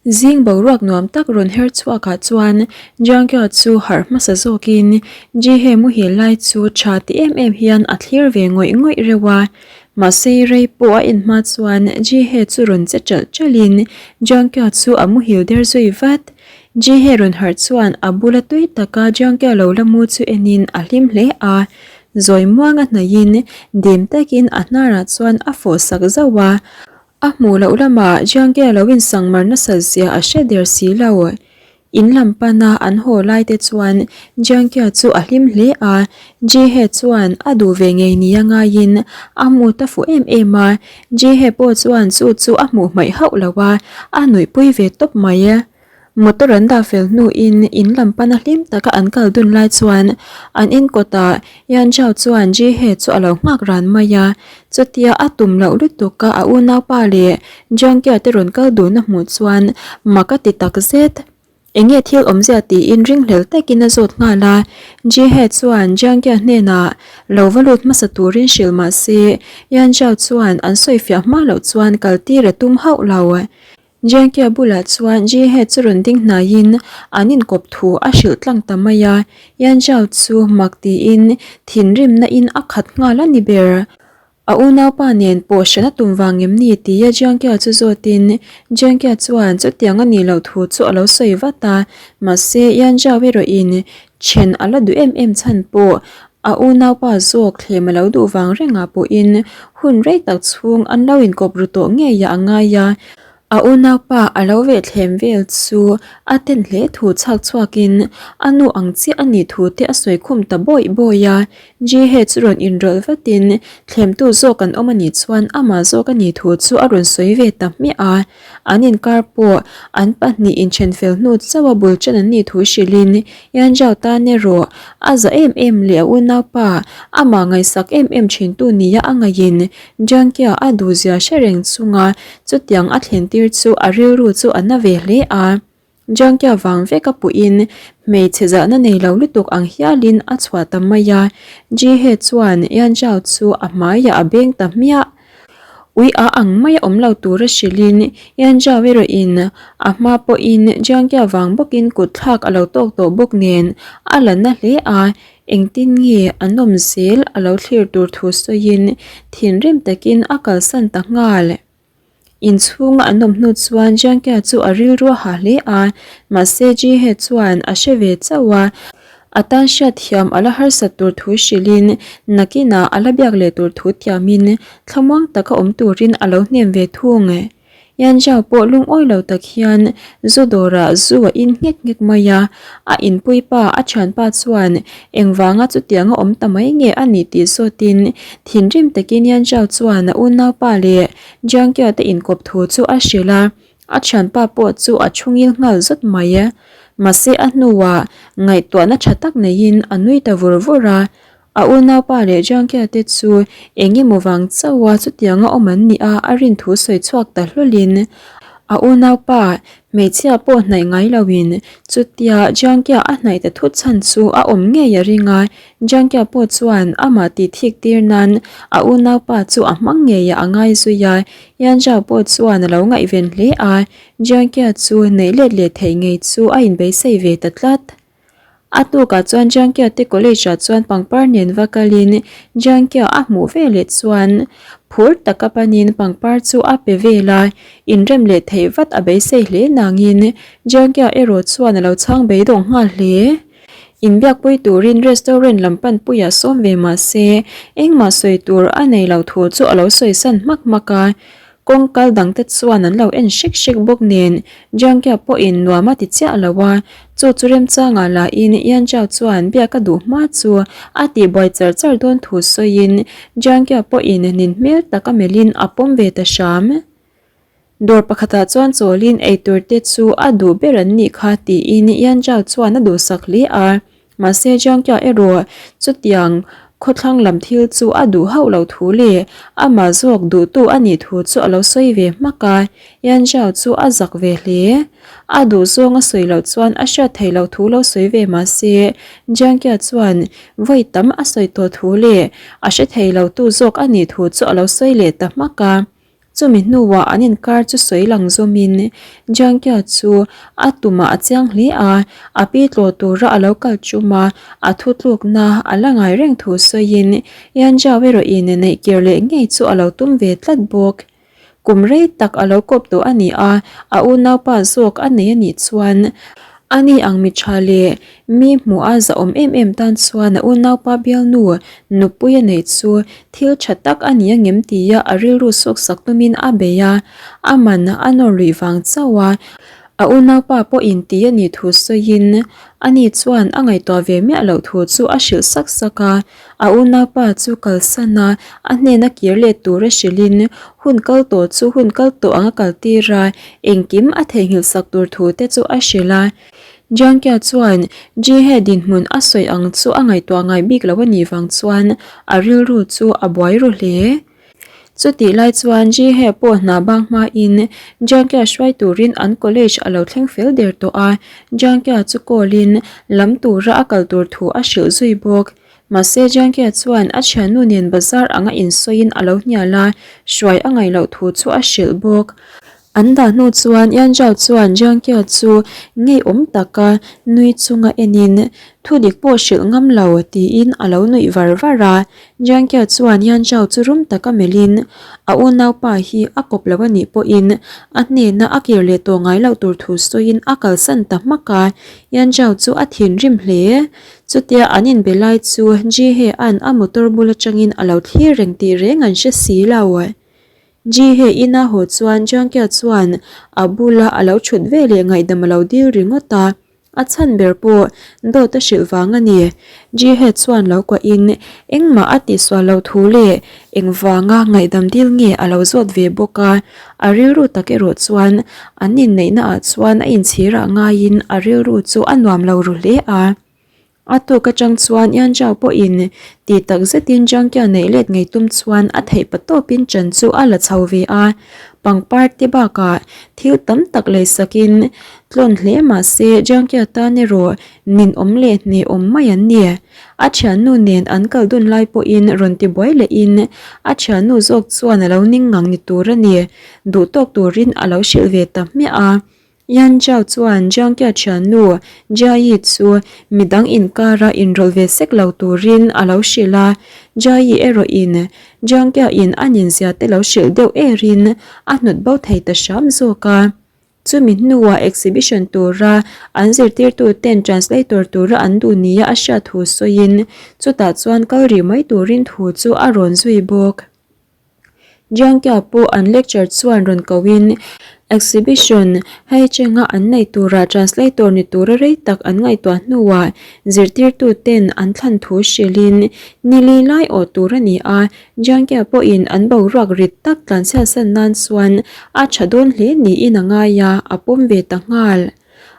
Zing boruak nuam tak rawn her chhuakah chuan Jiangkya chu harh hmasa zawkin Jihe muhil lai chu tha ti em em hian a thlir ve ngawih ngawih reuh a. Mahse rei pawh a en hma chuan Jihe chu rawn che ṭalh ṭalhin Jiangkya chu a muhil der zui vat. Jihe rawn harh chuan a bula tui taka Jiangkya lo la mu chu enin a hlim hle a. Zawi muanga hnaihin dim takin a hnarah chuan a fawh sak zauh a. A hmuh loh lamah Jiangke lo insangmar nasat zia a hre der si lo. In lam pana an haw lai te chuan Jiangke chu a hlim hle a, Jihe chuan a duh ve ngei nia ngaiin a hmu ta fuh em em a, Jihe pawh chuan chu chu a hmuh hmaih hauh lo a, a nuihpui ve tawp mai. Motor an dah fel hnuin in lam pana hlim taka an kal dun lai chuan an in kawtah Yan Zhao chuan Ji He chu a lo nghak ran mai a. Chutia a tum loh lutuk a a unaupa leh Jiang Kia te rawn kal dun a hmuh chuan mak a ti tak zet. Enge thil awmzia tiin ringhlel takin a zawt nghal a. Ji He chuan Jiang Kia hnenah lo va lut hmasa turin hrilh mah se Yan Zhao chuan an sawifiah hma loh chuan kal tir a tum hauh lo. Jiangkia bulah chuan Jihe chu rawn ding hnaiin an inkawp thu a hrilh tlang ta mai a, Yan Zhao chu mak tiin thinrimna in a khat nghal a ni ber. A unaupa nen pawh hran a tum vang em ni tia Jiangkia chu zawtin Jiangkia chuan chutiang a nih loh thu chu a lo sawi vat a, mahse Yan Zhao erawhin then a la duh em em chhan pawh a unaupa zawk thlem a lo duh vang rengah pawhin hun rei tak chhung an lo inkawp ru tawh ngei a ngai a. A unaupa a lo veh thlem vel chu a ten hle thu chhak chhuakin a nu ang chiah a nih thu te a sawi khum ta bawih bawih a. Jihe chu rawn inrawlh vatin thlemtu zawk an awm a nih chuan amah zawk a nih thu chu a rawn sawi ve ta hmiah a. An inkar pawh an pahnih inthen fel hnu chauh a bul ṭan an nih thu hrilhin Yan Zhao tan erawh a za em em leh a unaupa amah ngaihsak em em ṭhintu nia a ngaihin Jiang Kia a duhzia hre reng chunga chutiang a thlen tir chu a rilru chu a na ve hle a. Jiang Kia vang vek a puhin hmeichhe zahna nei lo lutuk ang hialin a chhuah ta mai a, Ji He chuan Yan Zhao chu a hmaiah a beng ta hmiah. Ui a ang mai a awm lo tura hrilhin Yan Zhao erawhin a hma pawhin Jiang Kia vang bawkin kut thlak a lo tawk tawh bawk nen a la na hle a, engtin nge an awm zel a lo thlir tur thu sawiin thinrim takin a kalsan ta nghal. Inchhunga an awm hnu chuan Jiangkia chu a rilru a hah hle a, mahse Jihe chuan a hre ve chauh a, a tan hriatthiam a la harsat tur thu hrilhin nakinah a la biak leh tur thu tiamin thlamuang taka awm turin a lo hnem ve thung. Yan Zhao pawh lungawi lo tak hian zu dawrah zu a in nghek nghek mai a, a inpuipa a thianpa chuan Engvanga chutianga awm ta mai nge a ni tih zawtin thinrim takin Yan Zhao chuan a unaupa leh Jiang Kia te inkawp thu chu a hrilh a, a thianpa pawh chu a thu ngil nghal zawt mai. Mahse a hnuah ngaihtuahna tha tak neiin a nui ta vur vur a, a unaupa leh Jiang Kia te chu eng emaw vang chauha chutianga awm an nih a a rin thu sawi chhuak ta hlawlin a unaupa Hmeichhia pawh hnaih ngai loin chutia Jiangkia a hnaih ta thut chhan chu a awm ngei a ring a, Jiangkia pawh chuan amah tih thik tir nan a unaupa chu a hmang ngei a ngai zui a, Yan Zhao pawh chuan a lo ngaihven hle a, Jiangkia chu neih let leh theih ngei chu a inbeisei ve ta tlat. A tukah chuan Jiangkia te college ah chuan pangpar nen va kalin Jiangkia a hmuh ve leh chuan phur taka panin pangpar chu a pe vel a, inrem leh theih vat a beisei hle nangin Jiangkia erawh chuan a lo chhang beidawng nghal hle. Inbiakpui turin restaurant lam panpuiah sawm ve mah se engmah sawi tur a nei lo thu chu a lo sawisan hmak hmak a, Kawng kal dang te chuan an lo en hrek hrek bawk nen Jiangkia pawhin nuam a ti chiah lo a, chu chu remchangah lahin Yan Zhao chuan biak a duh hma chu a tihbuai char char dawn thu sawiin Jiangkia pawhin nin hmel tak a melhin a pawm ve ta hram. Dawr pakhatah chuan chawlin eitur te chu a duh ber an nih kha tiin Yan Zhao chuan a duhsak hle a. Mahse Jiangkia erawh chutiang khawthlang lam thil chu a duh hauh lo thu leh amah zawk duhtu a nih thu chu a lo sawi ve hmak a, Yan Zhao chu a zak ve hle. A duh zawng a sawi loh chuan a hriat theih loh thu lo sawi ve mahse Jiangkia chuan vawi tam a sawi tawh thu leh a hre thei lo tu zawk a nih thu chu a lo sawi leh ta hmak a. Chumi hnuah an inkar chu sawi lang zawmin Jiangkia chu a tumah a chiang hle a, a pi tlawh tura a lo kal tum a, a thutlukna a la ngai reng thu sawiin Yanzhao erawh in neih kir leh ngei chu a lo tum ve tlat bawk. Kum rei tak a lo kawp tawh a ni a, a unaupa zawk a nei a nih chuan ani ang mi tha leh mi hmuh a zahawm em em tan chuan a unaupa bialnu nupui a neih chu thil tha tak a ni a ngem tia a rilru suksak tumin a bei a, a man a nawr luih vang chauh a, a unaupa pawhin ti a nih thu sawiin ani chuan a ngaihtuah ve miah loh thu chu a hrilh sak sak a. A unaupa chu kalsan a, a hnena kir let tura hrilhin hun kal tawh chu hun kal tawh anga kal tir a, engkim a theihnghilh sak tur thu te chu a hrilh a. Jiangkia chuan Jihe dinhmun a sawi ang chu a ngaihtuah ngai bik lo a nih vang chuan a rilru chu a buai ru hle. Chutih lai chuan Jihe pawh hna bang hmain Jiangkia hruai turin an college a lo thleng fel der tawh a, Jiangkia chu call in lam tura a kal tur thu a hrilh zui bawk. Mahse Jiangkia chuan a thiannu nen bazar anga insawiin a lo hnial a, hruai a ngaih loh thu chu a hrilh bawk. An dah hnu chuan Yan Zhao chuan Jiangkia chu ngeiawm taka nui chunga enin, Thu dik pawh hrilh ngam lo, tiin a lo nuih var var a. Jiangkia chuan Yan Zhao chu rum taka melhin, a unaupa hi a kawp lo a nih pawhin a hnena a kir leh tawh ngai loh tur thu sawiin a kalsan ta hmak a. Yan Zhao chu a thinrim hle. Chutia an inbe lai chu Ji He-a'n a motor bul atangin a lo thlir reng tih reng an hre si lo. Ji He ina haw chuan Jiangkia chuan a bula a lo thut ve leh ngaihdam a lo dil ringawt a, a chhan ber pawh dawt a hrilh vang a ni. Ji He chuan lo kuahin engmah a tihsual loh thu leh engvanga ngaihdam dil nge a lo zawt ve bawk a, a rilru tak erawh chuan an inneihna ah chuan a inchhirah ngaiin a rilru chu a nuam lo ru hle a. A tuk atang chuan Yan Zhao pawhin ti tak zetin Zhang Kia neih let ngei tum chuan a theih pa tawpin ṭan chu a la chho ve a. Pangpar te bakah thil tam tak leisakin tlawn hle mah se Zhang Kia tan erawh ninawm leh hnehawm mai an ni. A thiannu nen an kal dun lai pawhin rawn ti buai lehin a thiannu zawk chuan a lo ning ngang ni tur a ni. Duhtawk turin a lo hrilh ve ta hmiah a. Yan Zhao chuan Jiangkia thiannu Jia Yi chu midang inkara inrawlh ve sek lo turin a lo hrilh a, Jia Yi erawhin Jiangkia in a ninzia te lo hrilh deuh erin a hnawt bo thei ta hram zawk a. Chumi hnuah exhibition tura an zirtirtu ten translator tura an duh nia a hriat thu sawiin chutah chuan kal rih mai turin thu chu a rawn zui bawk. Jiangkia pawh an lecture chuan rawn kohin exhibition hei chenga an nei tura translator ni tura rei tak an ngaihtuah hnuah zirtirtu ten an thlan thu hrilhin ni li lai awh tur a ni a, Jiangkia pawhin an boruak rit tak tlanchhiatsan nan chuan a tha dawn hle niin a ngai a, a pawm ve ta nghal.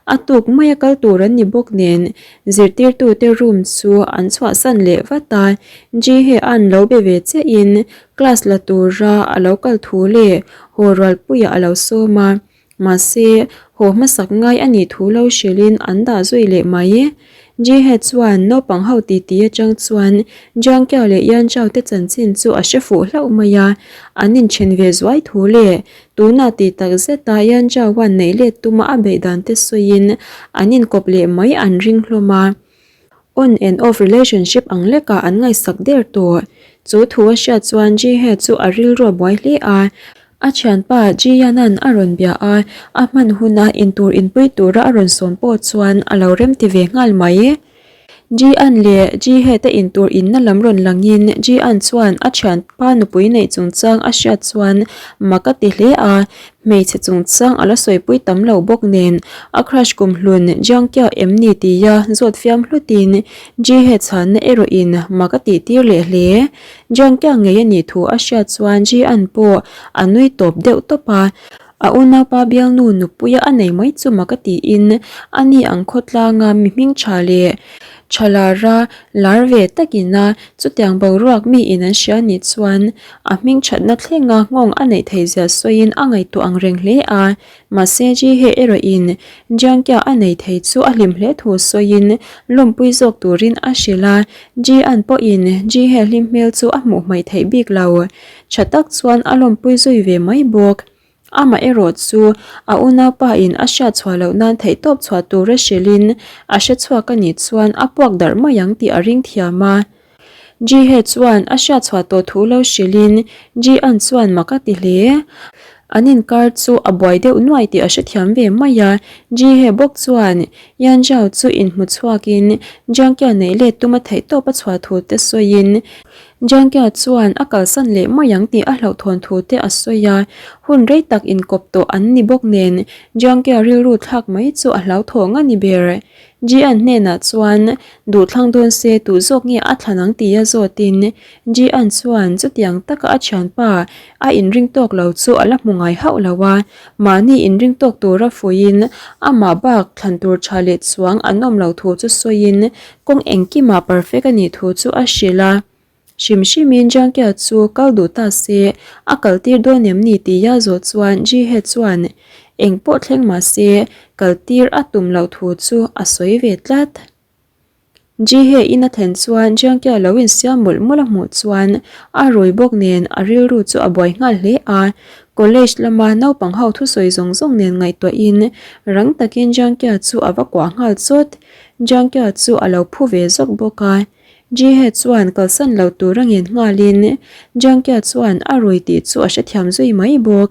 A tuk maia kal tur an ni bawk nen zirtirtute room chu an chhuahsan leh vat a, Ji-hye-a'n lo be ve chiahin class la tura a lo kal thu leh haw rualpuiah a lo sawm a, mahse haw hmasak ngai a nih thu lo hrilhin an dah zui leh mai. Ji-hye chuan naupang ho titi atang chuan Jiang Kiao leh Yan Zhao te chanchin chu a hre fuh hlauh mai a, an inthen ve zuai thu leh Tunah tih tak zeta Yan Zhaoan neih let tuma a beih dan te sawiin an inkawp leh mai an ring hlawm a. On and off relationship ang lekah an ngaihsak der tawh. Chu thu a hriat chuan Ji He chu a rilru a buai hle a. A thianpa Ji Yan-a'n a rawn bia a, a hman huna intur inpui tura a rawn sawm pawh chuan a lo remti ve nghal mai. Ji-an leh Ji-he te intur inna lam rawn langin Ji-an chuan a thianpa nupui neih chungchang a hriat chuan mak a ti hle a, hmeichhe chungchang a la sawipui tam lo bawk nen a crush kumhlun Jiang Kiao em ni tia zawt fiam hlutin Ji-he chhanna erawhin mak a tihtir leh hle. Jiang Kiao ngei a nih thu a hriat chuan Ji-an pawh a nui tawp deuh tawp a. A unaupa bialnu nupuia a nei mai chu mak a tiin a ni ang khawtlanga mi hming tha leh Tha lara lar ve takin a chutiang boruak mi in an hria nih chuan a hming thatna thlenga nghawng a neih theih zia sawiin a ngaihtuah ang reng hle a. Mahse Ji-hye erawh in Jiang-kya a nei thei chu a hlim hle thu sawiin lawmpui zawk turin a hrilh a. Ji-an pawhin Ji-hye hlim hmel chu a hmuh hmaih theih bik lo. Tha tak chuan a lawmpui zui ve mai bawk. Amah erawh chu a unaupa in a hriat chhuah loh nan theihtawp chhuah tura hrilhin a hre chhuak a nih chuan a puak darh mai ang tih a ring thiam a. Ji-He chuan a hriat chhuah tawh thu lo hrilhin Ji-An chuan mak a ti hle. An inkar chu a buai deuh nuai tih a hrethiam ve mai a. Ji-He bawk chuan Yan Zhao chu inhmu chhuakin Jiang-Kia neih let tuma theihtawp a chhuah thu te sawiin Jiangkia chuan a kalsan leh mai ang tih a hlauhthawn thu te a sawi a, hun rei tak inkawp tawh an ni bawk nen Jiangkia rilru thlak mai chu a hlauthawng a ni ber. Jian hnenah chuan duhthlang dawn se tuh zawk nge a thlan ang tia zawtin Jian chuan chutiang taka a thianpa a inring tawk lo chu a la hmu ngai hauh lo a, mahni inring tawk tura fuiin amah bak thlan tur tha leh chuang an awm lo thu chu sawiin Kawng engkimah perfect a nih thu chu a hrilh a. Hrim hrimin Jiangkia chu kal duh ta se, a kal tir dawn em ni tia zawh chuan Jihe chuan eng pawh thleng mah se kal tir a tum loh thu chu a sawi ve tlat. Jihe in a thlen chuan Jiangkia lo insiam mawlh mawlh a hmuh chuan a rui bawk nen a rilru chu a buai nghal hle a. College lama naupang ho thusawi zawng zawng nen ngaihtuahin rang takin Jiangkia chu a va kuah nghal chawt. Jiangkia chu a lo phu ve zawk bawk a. Jihe chuan kalsan lo tur a ngen nghalin Jiangkia chuan a rui tih chu a hrethiam zui mai bawk.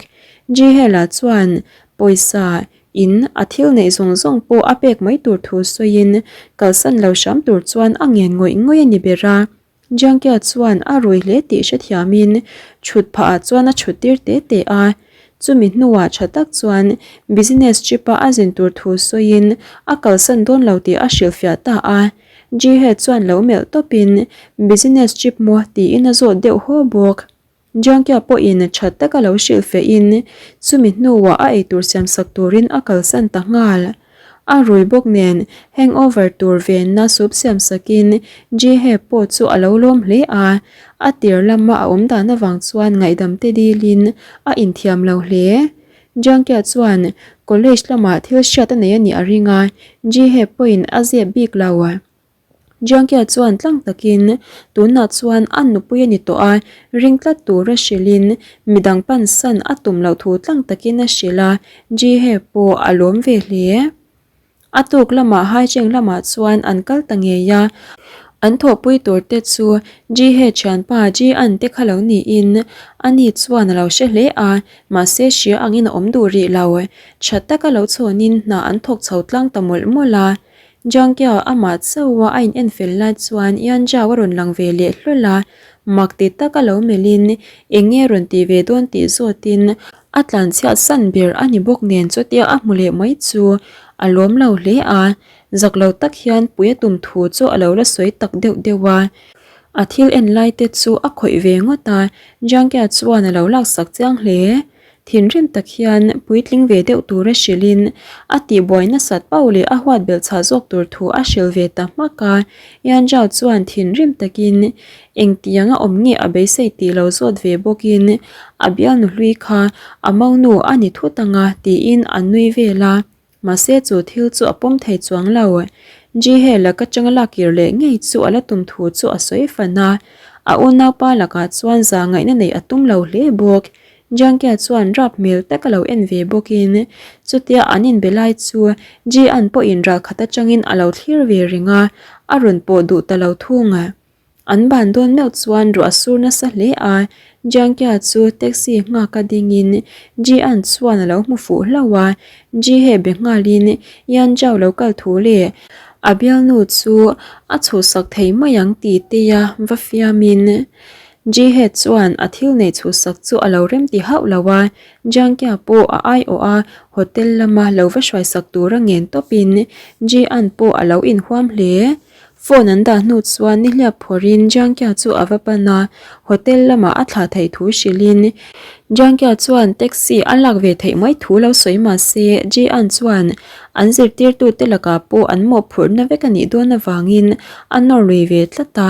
Jihe lah chuan pawisa in a thil neih zawng zawng pawh a pek mai tur thu sawiin kalsan lo hram tur chuan a ngen ngawih ngawih a ni ber a. Jiangkia chuan a rui hle tih hrethiamin thut phah ah chuan a thut tir te te a. Chumi hnuah tha tak chuan business trip a a zin tur thu sawiin a kalsan dawn lo tih a hrilhfiah ta a. Jihe chuan lo melh tawpin business trip maw tiin a zawt deuh haw bawk. Jiangkia pawhin tha taka lo hrilh fehin chumi hnuah a eitur siamsak turin a kalsan ta nghal. A rui bawk nen hangover tur venna sup siamsakin Jihe pawh chu a lo lawm hle a, a tir lama a awm dan avang chuan ngaihdam te dilin a inthiam lo hle. Jiangkia chuan college lamah thil hriat a nei a nih a ring a, Jihe pawhin a zep bik lo. Jiangkia chuan tlang takin tunah chuan a nupui a ni tawh a, ring tlat tura hrilhin midang pansan a tum loh thu tlang takin a hrilh a, Jihe pawh a lawm ve hle. A tuk lamah Haicheng lamah chuan an kal ta ngei a, an thawhpui tur te chu Jihe thianpa Ji-an te kha lo niin ani chuan a lo hre hle a, mahse hria angin a awm duh rih lo. Tha taka lo chhawnin hna an thawk chho tlang ta mawlh mawlh a. Jiangkiao amah chauha a in enfel lai chuan Yan Zhao a rawn lang ve leh hlawl a, mak ti tak a lo melhin eng nge rawn tih ve dawn tih zawtin a tlanchhiat san ber a ni bawk nen chutia a hmu leh mai chu a lawm lo hle a, zak lo tak hian pui a tum thu chu a lo la sawi tak deuh deuh a. A thil en lai te chu a khawih ve ngawt a, Jiangkiao chuan a lo laksak chiang hle. Thinrim tak hian puitling ve deuh tura hrilhin a tihbuai nasat pauh leh a huat belh chhah zawk tur thu a hrilh ve ta hmak a. Yan Zhao chuan thinrim takin engtiang a awm nge a beisei tih lo zawt ve bawkin a bialnu hlui kha a monu a ni thut anga tiin a nui vel a. Mahse chu thil chu a pawm thei chuang lo. Jihe laka changa lak kir leh ngei chu a la tum thu chu a sawi fan a. A unaupa lakah chuan za ngaihna neih a tum lo hle bawk. Jiangkia chuan rap hmel tak a lo en ve bawkin chutia an inbe lai chu Ji-an pawhin ral khat atangin a lo thlir ve reng a, a rawn pawh duh ta lo thung. An ban dawn meuh chuan ruah a sur nasa hle a, Jiangkia chu taxi nghak a dingin Ji-an chuan a lo hmu fuh hlauh a, Ji-he be nghalin Yan Zhao lo kal thu leh a bialnu chu a chhuhsak thei mai ang tih teia va fiamin Jihe chuan a thil neih chhuhsak chu a lo remti hauh lo a, Jiangkia pawh a aiawh a, hotel lama lo va hruaisak tura ngen tawpin Ji-an pawh a lo inhuam hle. Phone an dah hnu chuan nihliap phawrhin Jiangkia chu a va pan a, hotel lamah a thlah theih thu hrilhin Jiangkia chuan taxi a lak ve theih mai thu lo sawi mah se Jian chuan an zirtirtute lakah pawh an mawhphurhna vek a nih dawn avangin a nawr lui ve tlat a,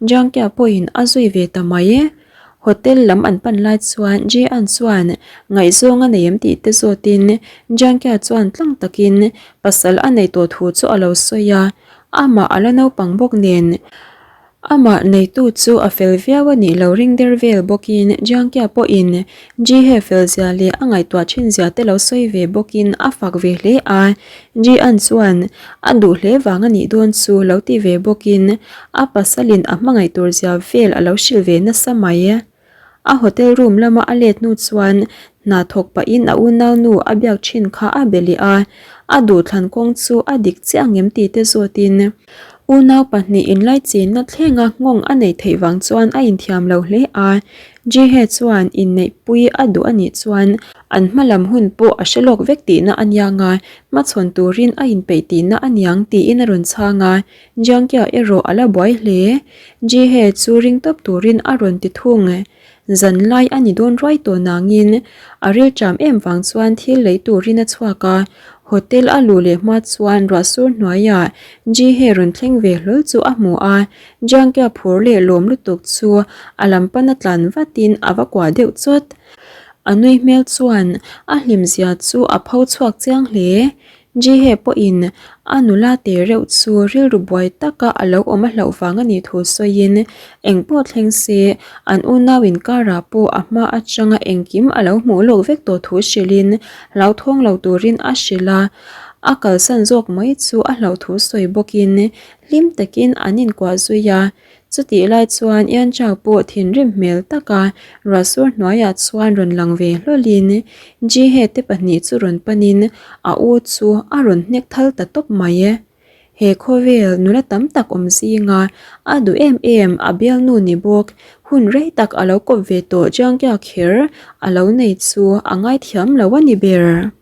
Jiangkia pawhin a zui ve ta mai. Hotel lam an pan lai chuan Jian chuan ngaihzawng a nei em tih te zawtin Jiangkia chuan tlang takin pasal a nei tawh thu chu a lo sawi a. Amah a la naupang bawk nen amah neitu chu a fel viau a nih lo ring der vel bawkin Jiangkia pawhin Jihe fel zia leh a ngaihtuah thin zia te lo sawi ve bawkin a fak ve hle a, Jian chuan a duh hle vang a nih dawn chu lo ti ve bawkin a pasalin a hmangaih tur zia vel a lo hrilh ve nasa mai. A hotel room lama a let hnu chuan hna thawk pahin a unaunu a biak thin kha a be leh a, a duhthlan kawng chu a dik chiah ang em tih te zawtin unau pahnih inlaichinna thlenga nghawng a neih theih vang chuan a inthiam lo hle a. Jihe chuan inneihpui a duh a nih chuan an hma lam hun pawh a hre lawk vek tihna a niang a, hmachhawn turin a inpeih tihna a niang tiin a rawn chhang a. Jiangkia erawh a la buai hle. Jihe chu ring tawp turin a rawn ti thung. Zan lai a ni dawn ruai tawh nangin a rilṭam em vang chuan thil lei turin a chhuak a. Hotel a luh leh hma chuan ruahsur hnuaiah Jihe rawn thleng ve hlawl chu a hmu a. Jiangkia phur leh lawm lutuk chu a lam pana tlan vatin a va kuah deuh chawt. A nui hmel chuan a hlimzia chu a pho chhuak chiang hle. Jihe pawhin a nula te reuh chu rilru buai taka a lo awm a hlauh vang a nih thu sawiin engpawh thleng se an unau inkarah pawh a hma atanga engkim a lo hmuh lawk vek tawh thu hrilhin hlauthawng lo turin a hrilh a, a kalsan zawk mai chu a hlauh thu sawi bawkin hlim takin an inkuah zui a. Chutih lai chuan Ianchao pawh thinrim hmel taka ruahsur hnuaiah chuan rawn lang ve hlawlin Jihe te pahnih chu rawn panin a u chu a rawn hnek thal ta tawp mai e. He khawvel nula tam tak awm zinga a duh em em a bialnu ni bawk hun rei tak a lo kawp ve tawh Jiangkia kher a lo nei chu a ngaithiam lo a ni ber.